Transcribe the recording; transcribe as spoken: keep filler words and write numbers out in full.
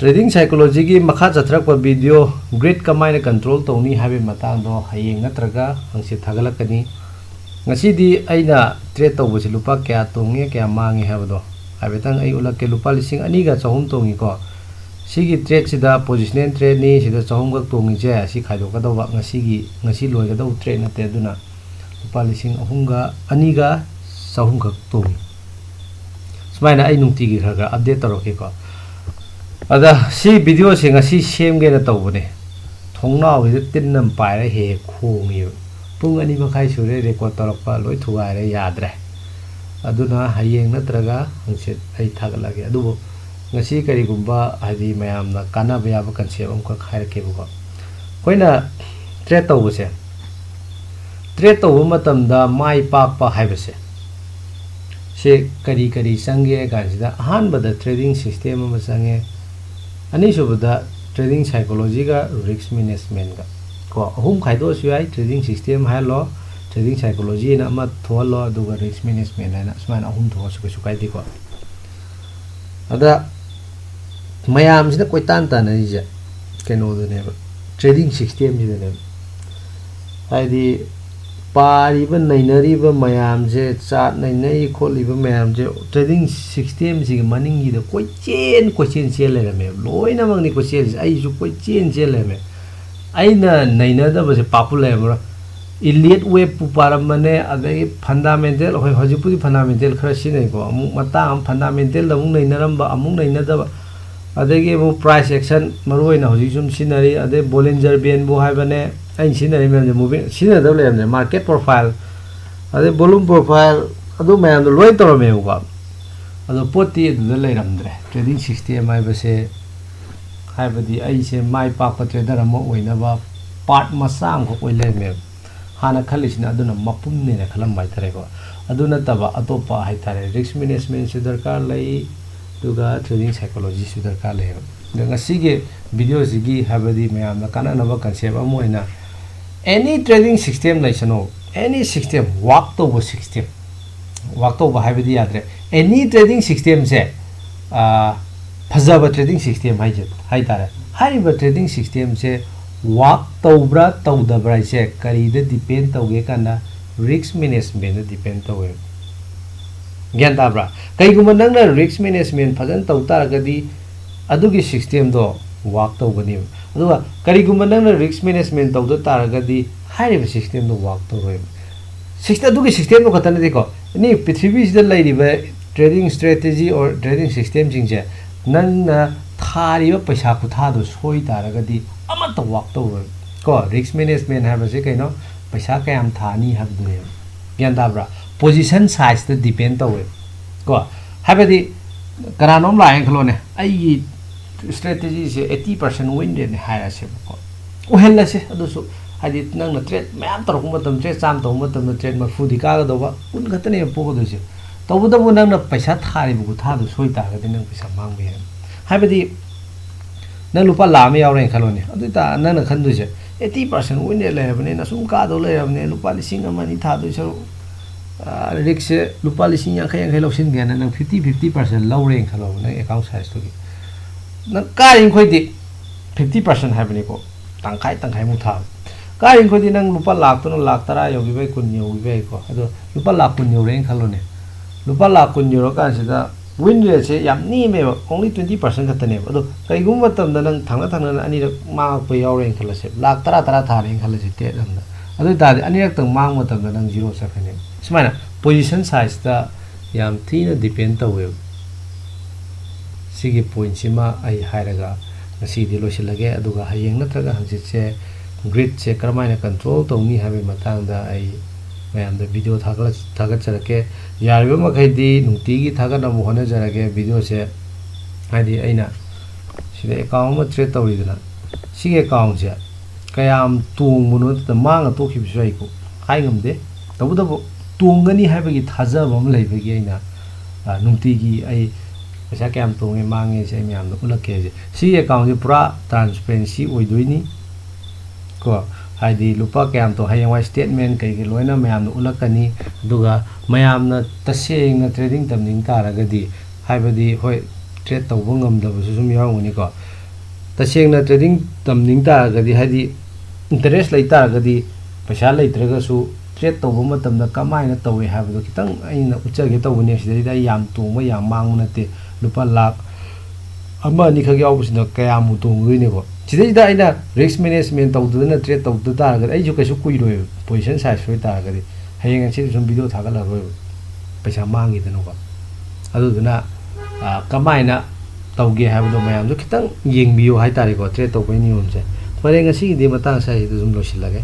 Trading psychologyꯒꯤ ꯃꯈꯥ ꯆꯠꯊꯔꯛꯄ video, greed ꯀꯃꯥꯏꯅ control ꯇꯧꯅꯤ ꯍꯥꯏꯕꯒꯤ ꯃꯇꯥꯡꯗꯣ ꯍꯌꯦꯡ ꯅꯠꯇ꯭ꯔꯒ ꯍꯪꯆꯤꯠ ꯊꯥꯒꯠꯂꯛꯀꯅꯤ꯫ ꯉꯁꯤꯗꯤ ꯑꯩꯅ trade ꯇꯧꯕꯁꯤ ꯂꯨꯄꯥ ꯀꯌꯥ ꯇꯣꯡꯉꯦ, ꯀꯌꯥ ꯃꯥꯡꯉꯦ ꯍꯥꯏꯕꯗꯣ ꯍꯥꯏꯐꯦꯠꯇꯪ ꯑꯩ ꯎꯠꯂꯛꯀꯦ꯫ ꯂꯨꯄꯥ ꯂꯤꯁꯤꯡ ꯑꯅꯤꯒ ꯆꯍꯨꯝ ꯇꯣꯡꯉꯤꯀꯣ꯫ ꯁꯤꯒꯤ tradeꯁꯤꯗ positional tradeꯅꯤ, ꯁꯤꯗ ꯆꯍꯨꯝꯈꯛ ꯇꯣꯡꯉꯤꯁꯦ, ꯁꯤ ꯈꯥꯏꯗꯣꯛꯀꯗꯧꯕ꯫ ꯉꯁꯤꯒꯤ, ꯉꯁꯤ ꯂꯣꯏꯒꯗꯧꯕ trade ꯅꯠꯇꯦ, ꯑꯗꯨꯅ ꯂꯨꯄꯥ ꯂꯤꯁꯤꯡ ꯑꯍꯨꯝꯒ, ꯑꯅꯤꯒ ꯆꯍꯨꯝꯈꯛ ꯇꯣꯡꯉꯤ꯫ ꯁꯨꯃꯥꯏꯅ ꯑꯩ ꯅꯨꯡꯇꯤꯒꯤ ꯈꯔ ꯈꯔ update ꯇꯧꯔꯛꯀꯦꯀꯣ꯫ ꯑꯗ ꯁꯤ videoꯁꯦ ꯉꯁꯤ ꯁꯦꯝꯒꯦꯅ ꯇꯧꯕꯅꯦ꯫ ꯊꯣꯡꯅꯥꯎꯁꯤꯗ ꯇꯤꯟ ꯑꯃ ꯄꯥꯏꯔ ꯍꯦꯛ ꯍꯦꯛ ꯈꯣꯡꯉꯦꯕ꯫ ꯄꯨꯡ ꯑꯅꯤ ꯃꯈꯥꯏ ꯁꯨꯔꯦ record ꯇꯧꯔꯛꯄ, ꯂꯣꯏ ꯊꯨꯒꯥꯏꯔꯦ, ꯌꯥꯗ꯭ꯔꯦ꯫ ꯑꯗꯨꯅ ꯍꯌꯦꯡ ꯅꯠꯇ꯭ꯔꯒ ꯍꯪꯆꯤꯠ ꯑꯩ ꯊꯥꯒꯠꯂꯛꯑꯒꯦ꯫ ꯑꯗꯨꯕꯨ ꯉꯁꯤ ꯀꯔꯤꯒꯨꯝꯕ, ꯍꯥꯏꯗꯤ, ꯃꯌꯥꯝꯅ ꯀꯥꯟꯅꯕ ꯌꯥꯕ concept ꯑꯃꯈꯛ ꯍꯥꯏꯔꯛꯀꯦꯕꯀꯣ꯫ ꯑꯩꯈꯣꯏꯅ trade ꯇꯧꯕꯁꯦ, trade ꯇꯧꯕ ꯃꯇꯝꯗ ꯃꯥꯏ ꯄꯥꯛꯄ ꯍꯥꯏꯕꯁꯦ, ꯁꯦ ꯀꯔꯤ ꯀꯔꯤ ꯆꯪꯒꯦ ꯀꯥꯟꯁꯤꯗ, ꯑꯍꯥꯟꯕꯗ trading system ꯑꯃ ꯆꯪꯉꯦ, ꯑꯅꯤꯁꯨꯕꯗ trading psychologyꯒ risk managementꯒ꯫ ꯀꯣ, ꯑꯍꯨꯝ ꯈꯥꯏꯗꯣꯛꯑꯁꯨ ꯌꯥꯏ, trading system ꯍꯥꯏꯍꯜꯂꯣ, trading psychologyꯅ ꯑꯃ ꯊꯣꯛꯍꯜꯂꯣ, ꯑꯗꯨꯒ risk management ꯍꯥꯏꯅ ꯁꯨꯃꯥꯏꯅ ꯑꯍꯨꯝ ꯊꯣꯛꯑꯁꯨ ꯀꯩꯁꯨ ꯀꯥꯏꯗꯦꯀꯣ꯫ ꯑꯗ ꯃꯌꯥꯝꯁꯤꯅ ꯀꯣꯏꯇꯥꯟ ꯇꯥꯟꯅꯔꯤꯁꯦ ꯀꯩꯅꯣꯗꯅꯦꯕ, trading systemꯁꯤꯗꯅꯦꯕ꯫ ꯍꯥꯏꯗꯤ ꯄꯥꯔꯤꯕ, ꯅꯩꯅꯔꯤꯕ ꯃꯌꯥꯝꯁꯦ, chart ꯅꯩꯅꯔꯤ ꯈꯣꯠꯂꯤꯕ ꯃꯌꯥꯝꯁꯦ, trading systemꯁꯤꯒꯤ ꯃꯅꯤꯡꯒꯤꯗ ꯀꯣꯏꯆꯦꯟ ꯀꯣꯏꯆꯦꯟ ꯆꯦꯟ ꯂꯩꯔꯝꯃꯦꯕ꯫ ꯂꯣꯏꯅꯃꯛꯅꯤ ꯀꯣꯏꯆꯦꯟꯁꯦ, ꯑꯩꯁꯨ ꯀꯣꯏꯆꯦꯟ ꯆꯦꯟ ꯂꯩꯔꯝꯃꯦ꯫ ꯑꯩꯅ ꯅꯩꯅꯗꯕꯁꯦ ꯄꯥꯛꯄꯨ ꯂꯩꯔꯝꯃꯔꯣꯏ꯫ Elliott waveꯄꯨ ꯄꯥꯔꯝꯕꯅꯦ, ꯑꯗꯒꯤ fundamental, ꯍꯣꯏ, ꯍꯧꯖꯤꯛꯄꯨꯗꯤ fundamental ꯈꯔ ꯁꯤꯖꯤꯟꯅꯩꯀꯣ꯫ ꯑꯃꯨꯛ ꯃꯇꯥꯡ ꯑꯃ fundamentalꯗ ꯑꯃꯨꯛ ꯅꯩꯅꯔꯝꯕ, ꯑꯃꯨꯛ ꯅꯩꯅꯗꯕ, ꯑꯗꯒꯤ ꯑꯃꯨꯛ price action, ꯃꯔꯨ ꯑꯣꯏꯅ ꯍꯧꯖꯤꯛ ꯁꯨꯝ ꯁꯤꯖꯤꯟꯅꯔꯤ, ꯑꯗꯩ Bollinger Bandꯕꯨ ꯍꯥꯏꯕꯅꯦ, ꯑꯩꯅ ꯁꯤꯖꯤꯟꯅꯔꯤ ꯃꯌꯥꯝꯁꯦ, moving ꯁꯤꯖꯤꯟꯅꯗꯕ ꯂꯩꯔꯝꯗ꯭ꯔꯦ, market profile, ꯑꯗꯩ volume profile, ꯑꯗꯨ ꯃꯌꯥꯝꯗꯣ ꯂꯣꯏ ꯇꯧꯔꯝꯃꯦꯕꯀꯣ꯫ ꯑꯗꯣ ꯄꯣꯠꯇꯤ ꯑꯗꯨꯗ ꯂꯩꯔꯝꯗ꯭ꯔꯦ꯫ Trading system ꯍꯥꯏꯕꯁꯦ, ꯍꯥꯏꯕꯗꯤ ꯑꯩꯁꯦ ꯃꯥꯏ ꯄꯥꯛꯄ trader ꯑꯃ ꯑꯣꯏꯅꯕ part ꯃꯆꯥ ꯑꯃꯈꯛ ꯑꯣꯏ ꯂꯩꯔꯝꯃꯦꯕ꯫ ꯍꯥꯟꯅ ꯈꯜꯂꯤꯁꯤꯅ ꯑꯗꯨꯅ ꯃꯄꯨꯝꯅꯦꯅ ꯈꯜꯂꯝꯕ ꯍꯥꯏꯇꯥꯔꯦꯀꯣ꯫ ꯑꯗꯨ ꯅꯠꯇꯕ ꯑꯇꯣꯞꯄ ꯍꯥꯏꯇꯥꯔꯦ, risk managementꯁꯨ ꯗꯔꯀꯥꯔ ꯂꯩ, ꯑꯗꯨꯒ trading psychologyꯁꯨ ꯗꯔꯀꯥꯔ ꯂꯩꯌꯦꯕ꯫ ꯑꯗꯣ ꯉꯁꯤꯒꯤ videoꯁꯤꯒꯤ, ꯍꯥꯏꯕꯗꯤ ꯃꯌꯥꯝꯅ ꯀꯥꯟꯅꯅꯕ concept ꯑꯃ ꯑꯣꯏꯅ, any trading system ꯂꯩꯁꯅꯨ, any system, work ꯇꯧꯕ system, work ꯇꯧꯕ ꯍꯥꯏꯕꯗꯤ ꯌꯥꯗ꯭ꯔꯦ, any trading systemꯁꯦ, ꯑꯥ, ꯐꯖꯕ trading system ꯍꯥꯏꯁꯦ ꯍꯥꯏꯇꯥꯔꯦ꯫ ꯍꯥꯏꯔꯤꯕ trading systemꯁꯦ work ꯇꯧꯕ꯭ꯔꯥ ꯇꯧꯗꯕ꯭ꯔꯥ ꯍꯥꯏꯁꯦ ꯀꯔꯤꯗ depend ꯇꯧꯒꯦ ꯀꯥꯟꯗ risk managementꯗ depend ꯇꯧꯋꯦꯕ꯫ ꯒ꯭ꯌꯥꯟ ꯇꯥꯕ꯭ꯔꯥ? ꯀꯩꯒꯨꯝꯕ ꯅꯪꯅ risk management ꯐꯖꯅ ꯇꯧ ꯇꯥꯔꯒꯗꯤ ꯑꯗꯨꯒꯤ systemꯗꯣ work ꯇꯧꯒꯅꯦꯕ꯫ ꯑꯗꯨꯒ ꯀꯔꯤꯒꯨꯝꯕ ꯅꯪꯅ risk management ꯇꯧꯗ ꯇꯥꯔꯒꯗꯤ ꯍꯥꯏꯔꯤꯕ systemꯗꯣ work ꯇꯧꯔꯣꯏꯕ꯫ System, ꯑꯗꯨꯒꯤ systemꯗꯣ ꯈꯛꯇ ꯅꯠꯇꯦꯀꯣ, any ꯄ꯭ꯔꯤꯊꯤꯕꯤꯁꯤꯗ ꯂꯩꯔꯤꯕ trading strategy or trading systemꯁꯤꯡꯁꯦ ꯅꯪꯅ ꯊꯥꯔꯤꯕ ꯄꯩꯁꯥ ꯈꯨꯊꯥꯗꯣ ꯁꯣꯏ ꯇꯥꯔꯒꯗꯤ ꯑꯃꯠꯇ work ꯇꯧꯔꯣꯏ ꯀꯣ꯫ Risk management ꯍꯥꯏꯕꯁꯦ ꯀꯩꯅꯣ? ꯄꯩꯁꯥ ꯀꯌꯥꯝ ꯊꯥꯅꯤ ꯍꯥꯏꯕꯗꯨꯅꯦꯕ꯫ ꯒ꯭ꯌꯥꯟ ꯇꯥꯕ꯭ꯔꯥ? Position sizeꯇ depend ꯇꯧꯋꯦꯕ ꯀꯣ꯫ ꯍꯥꯏꯕꯗꯤ ꯀꯅꯥꯅꯣꯝ ꯂꯥꯛꯑꯦꯅ ꯈꯜꯂꯣꯅꯦ, ꯑꯩꯒꯤ strategyꯁꯦ eighty percent win rateꯅꯦ ꯍꯥꯏꯔꯁꯦꯕꯀꯣ꯫ ꯑꯣꯏꯍꯜꯂꯁꯦ ꯑꯗꯨꯁꯨ, ꯍꯥꯏꯗꯤ ꯅꯪꯅ trade ꯃꯌꯥꯝ ꯇꯧꯔꯛꯄ ꯃꯇꯝꯗ, trade ꯆꯥꯝꯃ ꯇꯧꯕ ꯃꯇꯝꯗ trade ꯃꯔꯤꯐꯨꯗꯤ ꯀꯥꯒꯗꯧꯕ, ꯀꯨꯟ ꯈꯛꯇꯅꯦꯕ ꯄꯣꯛꯀꯗꯣꯏꯁꯦ꯫ ꯇꯧꯕꯇꯕꯨ ꯅꯪꯅ ꯄꯩꯁꯥ ꯊꯥꯔꯤꯕ ꯈꯨꯊꯥꯗꯨ ꯁꯣꯏ ꯇꯥꯔꯒꯗꯤ ꯅꯪ ꯄꯩꯁꯥ ꯃꯥꯡꯕ ꯌꯥꯏ꯫ ꯍꯥꯏꯕꯗꯤ ꯅꯪ ꯂꯨꯄꯥ ꯂꯥꯈ ꯑꯃ ꯌꯥꯎꯔꯦꯅ ꯈꯜꯂꯣꯅꯦ, ꯑꯗꯨ ꯑꯣꯏꯇꯥꯔꯗꯤ ꯅꯪꯅ ꯈꯟꯗꯣꯏꯁꯦ eighty percent win rate ꯂꯩꯔꯕꯅꯤꯅ ꯁꯨꯝ ꯀꯥꯗꯧ ꯂꯩꯔꯕꯅꯦ, ꯂꯨꯄꯥ ꯂꯤꯁꯤꯡ ꯑꯃ ꯑꯅꯤ ꯊꯥꯗꯣꯏ ꯁꯔꯨꯛ riskꯁꯦ ꯂꯨꯄꯥ ꯂꯤꯁꯤꯡ ꯌꯥꯡꯈꯩ ꯌꯥꯡꯈꯩ ꯂꯧꯁꯤꯟꯒꯦꯅ ꯅꯪ fifty fifty percent ꯂꯧꯔꯦꯅ ꯈꯜꯂꯣꯕ ꯅꯪ account sizeꯇꯨꯒꯤ꯫ ꯅꯪ ꯀꯥꯔꯤꯈꯣꯏꯗꯤ fifty percent ꯍꯥꯏꯕꯅꯤꯀꯣ, ꯇꯪꯈꯥꯏ ꯇꯪꯈꯥꯏꯃꯨꯛ ꯊꯥꯕ꯫ ꯀꯥꯔꯤꯈꯣꯏꯗꯤ ꯅꯪ ꯂꯨꯄꯥ ꯂꯥꯈꯇꯨꯅ ꯂꯥꯈ ꯇꯔꯥ ꯌꯧꯈꯤꯕ ꯌꯥꯏ, ꯀꯨꯟ ꯌꯧꯈꯤꯕ ꯌꯥꯏꯀꯣ꯫ ꯑꯗꯣ ꯂꯨꯄꯥ ꯂꯥꯈ ꯀꯨꯟ ꯌꯧꯔꯦꯅ ꯈꯜꯂꯣꯅꯦ, ꯂꯨꯄꯥ ꯂꯥꯈ ꯀꯨꯟ ꯌꯧꯔꯀꯥꯟꯁꯤꯗ win rateꯁꯦ ꯌꯥꯝ ꯅꯦꯝꯃꯦꯕ, only twenty percent ꯈꯛꯇꯅꯦꯕ꯫ ꯑꯗꯣ ꯀꯩꯒꯨꯝꯕ ꯃꯇꯝꯗ ꯅꯪ ꯊꯪꯅ ꯊꯪꯅꯅ ꯑꯅꯤꯔꯛ ꯃꯥꯡꯉꯛꯄ ꯌꯥꯎꯔꯦꯅ ꯈꯜꯂꯁꯦ, ꯂꯥꯈ ꯇꯔꯥ ꯇꯔꯥ ꯊꯥꯔꯦꯅ ꯈꯜꯂꯁꯦ trade ꯑꯃꯗ, ꯑꯗꯨ ꯑꯣꯏꯇꯥꯔꯗꯤ ꯑꯅꯤꯔꯛꯇꯪ ꯃꯥꯡꯕ ꯃꯇꯝꯗ ꯅꯪ zero ꯆꯠꯈ꯭ꯔꯅꯦꯕ꯫ ꯁꯨꯃꯥꯏꯅ position sizeꯇ ꯌꯥꯝ ꯊꯤꯅ depend ꯇꯧꯋꯦꯕ꯫ ꯁꯤꯒꯤ pointꯁꯤꯃ ꯑꯩ ꯍꯥꯏꯔꯒ ꯉꯁꯤꯗꯤ ꯂꯣꯏꯁꯤꯜꯂꯒꯦ, ꯑꯗꯨꯒ ꯍꯌꯦꯡ ꯅꯠꯇ꯭ꯔꯒ ꯍꯪꯆꯤꯠꯁꯦ greedꯁꯦ ꯀꯔꯝꯍꯥꯏꯅ control ꯇꯧꯅꯤ ꯍꯥꯏꯕꯒꯤ ꯃꯇꯥꯡꯗ ꯑꯩ ꯃꯌꯥꯝꯗ video ꯊꯥꯒꯠꯂ-, ꯊꯥꯒꯠꯆꯔꯛꯀꯦ꯫ ꯌꯥꯔꯤꯕ ꯃꯈꯩꯗꯤ ꯅꯨꯡꯇꯤꯒꯤ ꯊꯥꯒꯠꯅꯕ ꯍꯣꯠꯅꯖꯔꯒꯦ videoꯁꯦ, ꯍꯥꯏꯗꯤ ꯑꯩꯅ ꯁꯤꯗ account ꯑꯃ trade ꯇꯧꯔꯤꯗꯅ, ꯁꯤꯒꯤ accountꯁꯦ ꯀꯌꯥꯝ ꯇꯣꯡꯕꯅꯣ ꯅꯠꯇꯅ ꯃꯥꯡꯉ ꯇꯣꯛꯈꯤꯕꯁꯨ ꯌꯥꯏꯀꯣ, ꯍꯥꯏ ꯉꯝꯗꯦ꯫ ꯇꯧꯕꯇꯕꯨ ꯇꯣꯡꯒꯅꯤ ꯍꯥꯏꯕꯒꯤ ꯊꯥꯖꯕ ꯑꯃ ꯂꯩꯕꯒꯤ ꯑꯩꯅ, ꯑ, ꯅꯨꯡꯇꯤꯒꯤ ꯑꯩ ꯄꯩꯁꯥ ꯀꯌꯥꯝ ꯇꯣꯡꯉꯦ ꯃꯥꯡꯉꯦꯁꯦ ꯑꯩ ꯃꯌꯥꯝꯗ ꯎꯠꯂꯛꯀꯦ ꯍꯥꯏꯁꯦ꯫ ꯁꯤꯒꯤ accountꯁꯤ ꯄꯨꯔꯥ transparency ꯑꯣꯏꯗꯣꯏꯅꯤ ꯀꯣ, ꯍꯥꯏꯗꯤ ꯂꯨꯄꯥ ꯀꯌꯥꯝ ꯇꯣꯡ-, ꯍꯌꯦꯡꯋꯥꯏ statement ꯀꯩꯀꯩ ꯂꯣꯏꯅ ꯃꯌꯥꯝꯗ ꯎꯠꯂꯛꯀꯅꯤ꯫ ꯑꯗꯨꯒ ꯃꯌꯥꯝꯅ ꯇꯁꯦꯡꯅ trading ꯇꯝꯅꯤꯡ ꯇꯥꯔꯒꯗꯤ, ꯍꯥꯏꯕꯗꯤ ꯍꯣꯏ, ꯇ꯭ꯔꯦꯠ ꯇꯧꯕ ꯉꯝꯗꯕꯁꯨ ꯁꯨꯝ ꯌꯥꯎꯔꯝꯒꯅꯤꯀꯣ꯫ ꯇꯁꯦꯡꯅ ꯇ꯭ꯔꯦꯗꯤꯡ ꯇꯝꯅꯤꯡ ꯇꯥꯔꯒꯗꯤ, ꯍꯥꯏꯗꯤ ꯏꯟꯇꯔꯦꯁ ꯂꯩ ꯇꯥꯔꯒꯗꯤ, ꯄꯩꯁꯥ ꯂꯩꯇ꯭ꯔꯒꯁꯨ ꯇ꯭ꯔꯦꯠ ꯇꯧꯕ ꯃꯇꯝꯗ ꯀꯃꯥꯏꯅ ꯇꯧꯏ ꯍꯥꯏꯕꯗꯣ ꯈꯤꯇꯪ ꯑꯩꯅ ꯎꯠꯆꯒꯦ ꯇꯧꯕꯅꯦ꯫ ꯁꯤꯗꯩꯗ ꯑꯩ ꯌꯥꯝ ꯇꯣꯡꯕ ꯌꯥꯝ ꯃꯥꯡꯕ ꯅꯠꯇꯦ, ꯂꯨꯄꯥ ꯂꯥꯛ ꯑꯃ ꯑꯅꯤꯈꯛ ꯌꯥꯎꯕꯁꯤꯅ ꯀꯌꯥꯃꯨꯛ ꯇꯣꯡꯗꯣꯏꯅꯦꯕ? ꯁꯤꯗꯩꯗ ꯑꯩꯅ ꯔꯤꯁ꯭ꯛ ꯃꯦꯅꯦꯖꯃꯦꯟ ꯇꯧꯗꯗꯅ ꯇ꯭ꯔꯦꯠ ꯇꯧꯗ ꯇꯥꯔꯒꯗꯤ, ꯑꯩꯁꯨ ꯀꯩꯁꯨ ꯀꯨꯏꯔꯣꯏꯕ, ꯄꯣꯖꯤꯁꯟ ꯁꯥꯏꯖ ꯁꯣꯏ ꯇꯥꯔꯒꯗꯤ꯫ ꯍꯌꯦꯡ ꯍꯪꯆꯤꯠ ꯁꯨꯝ ꯚꯤꯗꯤꯑꯣ ꯊꯥꯒꯠꯂꯔꯣꯏꯕ, ꯄꯩꯁꯥ ꯃꯥꯡꯈꯤꯗꯅꯀꯣ꯫ ꯑꯗꯨꯗꯨꯅ, ꯑ, ꯀꯃꯥꯏꯅ ꯇꯧꯒꯦ ꯍꯥꯏꯕꯗꯣ ꯃꯌꯥꯝꯁꯨ ꯈꯤꯇꯪ ꯌꯦꯡꯕꯤꯌꯨ ꯍꯥꯏꯇꯥꯔꯦꯀꯣ, ꯇ꯭ꯔꯦꯠ ꯇꯧꯕꯒꯤ ꯅꯤꯌꯣꯝꯁꯦ꯫ ꯐꯔꯦ, ꯉꯁꯤꯒꯤꯗꯤ ꯃꯇꯥꯡ ꯁ꯭ꯋꯥꯏꯁꯤꯗ ꯁꯨꯝ ꯂꯣꯏꯁꯤꯜꯂꯒꯦ꯫